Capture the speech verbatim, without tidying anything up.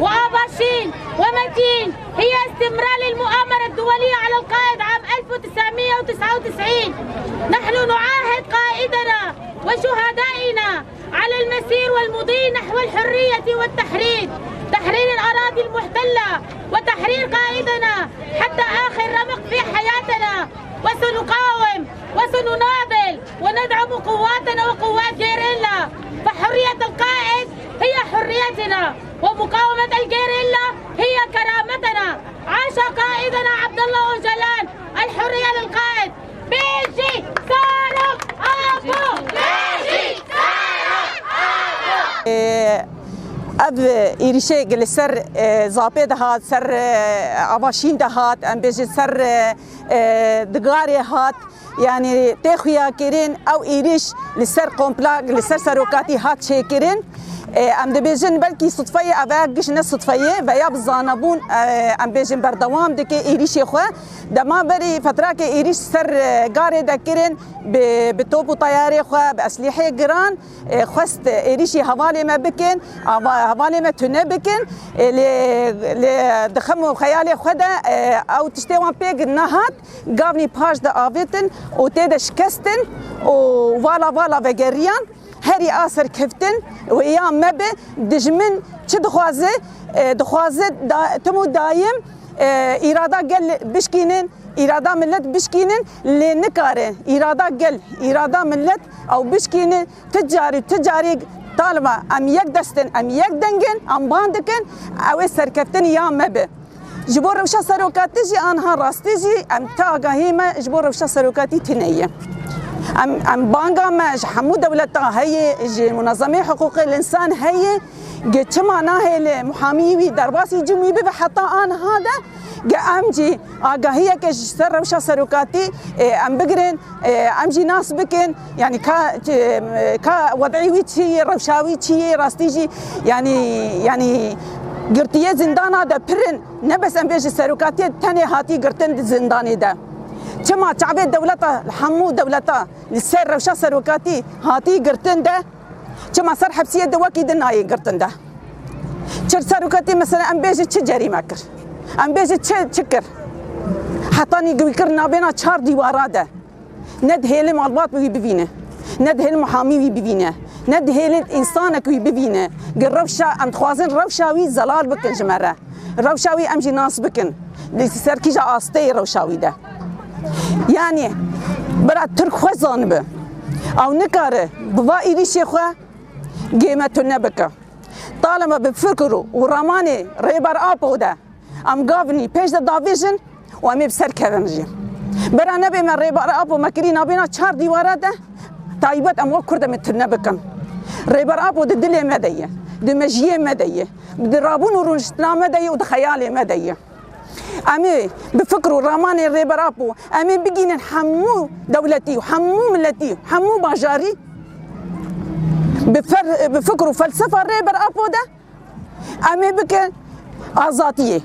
وآباشين ومتين هي استمرار للمؤامرة الدولية على القائد عام ألف وتسعمية وتسعة وتسعين. نحن نعاهد قائدنا وشهدائنا على المسير والمضي نحو الحرية والتحرير، تحرير الأراضي المحتلة وتحرير قائدنا حتى آخر رمق في حياتنا، وسنقاوم وسنناضل وندعم قواتنا وقوات غيريلا، فحرية القائد هي حريتنا، ومقاومة الغيريلا هي كرامتنا. عاش قائدنا عبد الله أوجلان، الحرية للقائد. بيجي سارق أبو، بيجي سارق أبو. Ev êrîşê li ser, e, Zapê de hat, ser, e, Avaşîn de hat, em bêjin ser, e, e, Digarê hat. Yanî tê xuyakirin, ew êrîş li ser kompla, li ser serokatî hat çêkirin. E, em dibêjin belkî sutfeyê, ev e giş ne sutfeyê, veya bi zanebûn, e, em bêjin berdewam dike êrîşê xwe. Dema berî fetrakê êrîş ser, e, Garê de kirin, bi, bi top û teyarê xwe, bi eslîhê giran, e, xwest êrîşî hevalê me bikin, ava-, hevalê me tune bikin. E, lê, lê di xem û xeyalê xwe de, e, ew tiştê wan pêk nehat. Gavnî paş de avêtin û tê de şikestin û vala vala vegeriyan. Herî a serkeftin û ya me bi dijmin çi dixwaze, e, dixwaze da-, tim û dayim, e, îrada gel bişkînin, îrada millet bişkînin, lê nikare îrada gel, îrada millet ew bişkînin. Ti carî, ti carî talima em yek destin, em yek dengin, em ban dikin, ew ê serkeftin ya me bi. Ji bo rewşa serokatî jî anha rastî jî em ti agahî me ji bo rewşa serokatî tune ye. Em, em banga me ji hemû dewleta heye, ji munezemê hiqûqê însan heye, ge çima nahêle muhamî wî derbasî cim wî bibe heta anha de, ge em jî agahiyeke ji ser rewşa serokatî, e, em bigirin, e, em jî nas bikin, yanî ka, e, ka wed'î wî çi ye, rewşa wî çi ye, rastî jî, yanî, yanî girtiyê zindana de pir in, ne bes em bêjin serokatiyê tenê hatî girtin di zindanê de. Çima çavê dewleta, hemû dewleta li ser rewşa serokatî hatî girtin de, çima ser hepsiyê de wekî din nayê girtin de? Çi serokatî mesela em bêjin çi cerîme kir? Em bêjin çi, çi kir? Hetanî wî kir nabêna çar dîwara de. Ne dihêlin malbat wî bivîne. Ne dihêlin muhamî wî bivîne. Ne dihêlin însanek wî bivîne. Gi rewşa, em dixwazin rewşa wî zelal bikin ji me re. Rewşa wî em jî nas bikin. Li ser kîja asteyê rewşa wî de. Yanî, bira Tirk xwe zanibe. Ew nikare bi va êrîşê xwe gê me tune bike. Talema bi fikr û ramanê Rêber Apo de em gavnî pêş de davêjin û em ê bi ser kevin jî. Bira nebe me Rêber Apo me kirî nabêna çar dîwara de, taybet em wek Kurd em ê tune bikin. Rêber Apo di dilê me de ye, di mejiyê me de ye, di rabûn û rûniştina me de ye û di xeyalê me de ye. Em ê bi fikr û ramanê Rêber Apo, em ê bigînin hemû dewletî û hemû miletî û hemû bajarî bi fer-, bi fikr û felsefa Rêber Apo de em ê bikin azadiyê.